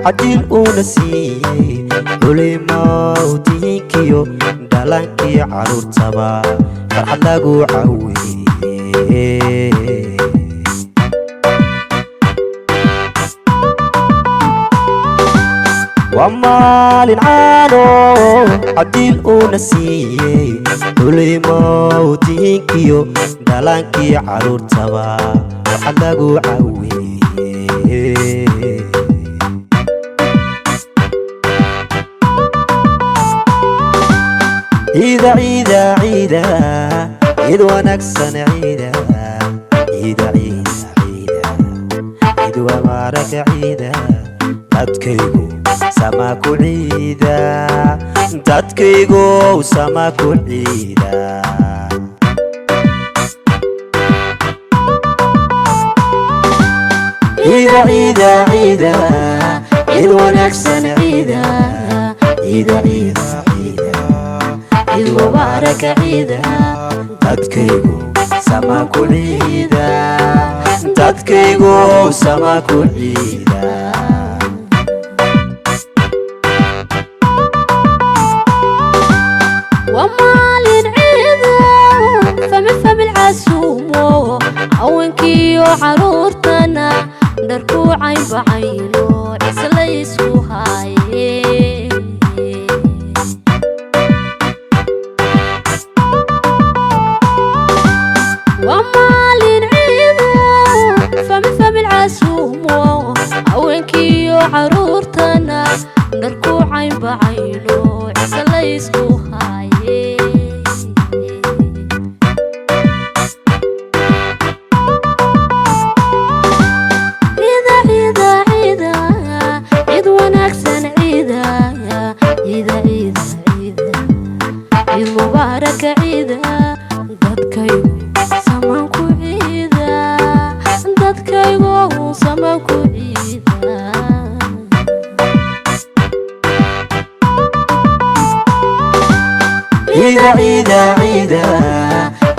Cadiil uuna siiyey culimowdiinkiyo dhalankii caruurtaba farxad lagu caweeye. Waa maalin caano cadiil uuna siiyey culimowdiinkiyo dhalankii caruurtaba farxad lagu caweeye. Ciida ciida ciida, ciid wanaagsan ciida, ciida ciida ciida, ciid mubaaraka ciida, dadkaygu sama ku ciida, dadkaygu sama ku ciida. Ciida ciida ciida, ciid wanaagsan ciida, ciida ciida ciida, ciid mubaaraka ciida, dadkaygu sama ku ciida, dadkaygu sama ku ciida. Waa maalin ciida, famil famil casuumo, haweenkiiyo caruurtana dharku caynbacayno cislaysku haaye. Waa maalin ciida, famil famil casuumo, haweenkiiyo caruurtana dharku caynbacayno cislaysku haaye. Ciida ciida ciida, ciid wanaagsan ciida, ciida ciida ciida, ciid mubaaraka ciida, dadkaygu samaan ku ciida, dadkaygu samaan ku ciida. Ciida ciida ciida,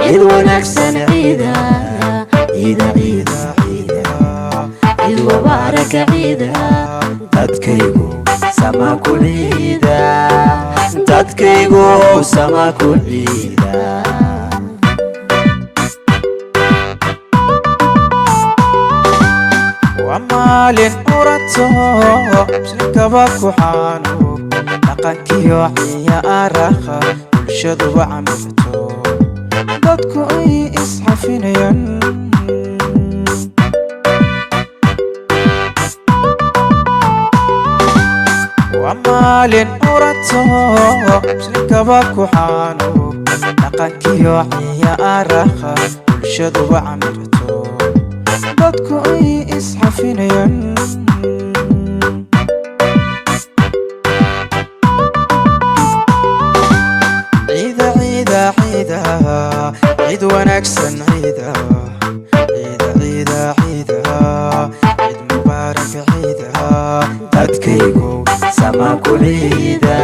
ciid wanaagsan ciida, ciida ciida ciida, ciid mubaaraka ciida, dadkaygu sama ku ciida, dadkaygu sama ku ciida. Waa maalin urato muslimkaba ku xaano, dhaqankiyo ciyaaraha bulshaduba camirto, dadku ay isxafinayaan. Waa maalin urato muslimkaba ku xaano, dhaqankiyo ciyaaraha bulshaduba camirto, dadku ay isxafinayaan. Ciida ciida ciida, ciid wanaagsan ciida, ciida ciida ciida, ciid mubaaraka ciida, dadkaygu sama ku ciida,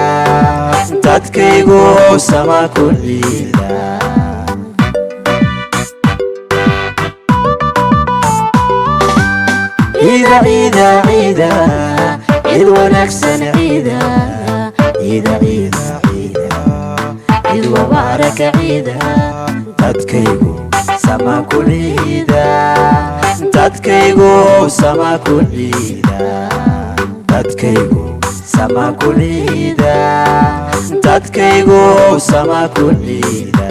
dadkaygu sama ku ciida. Ciida ciida ciida, ciid wanaagsan ciida, ciida ciida ciida, ciid mubaaraka ciida, dadkaygu sama ku ciida, dadkaygu sama ku ciida, dadkaygu sama ku ciida, dadkaygu sama ku ciida.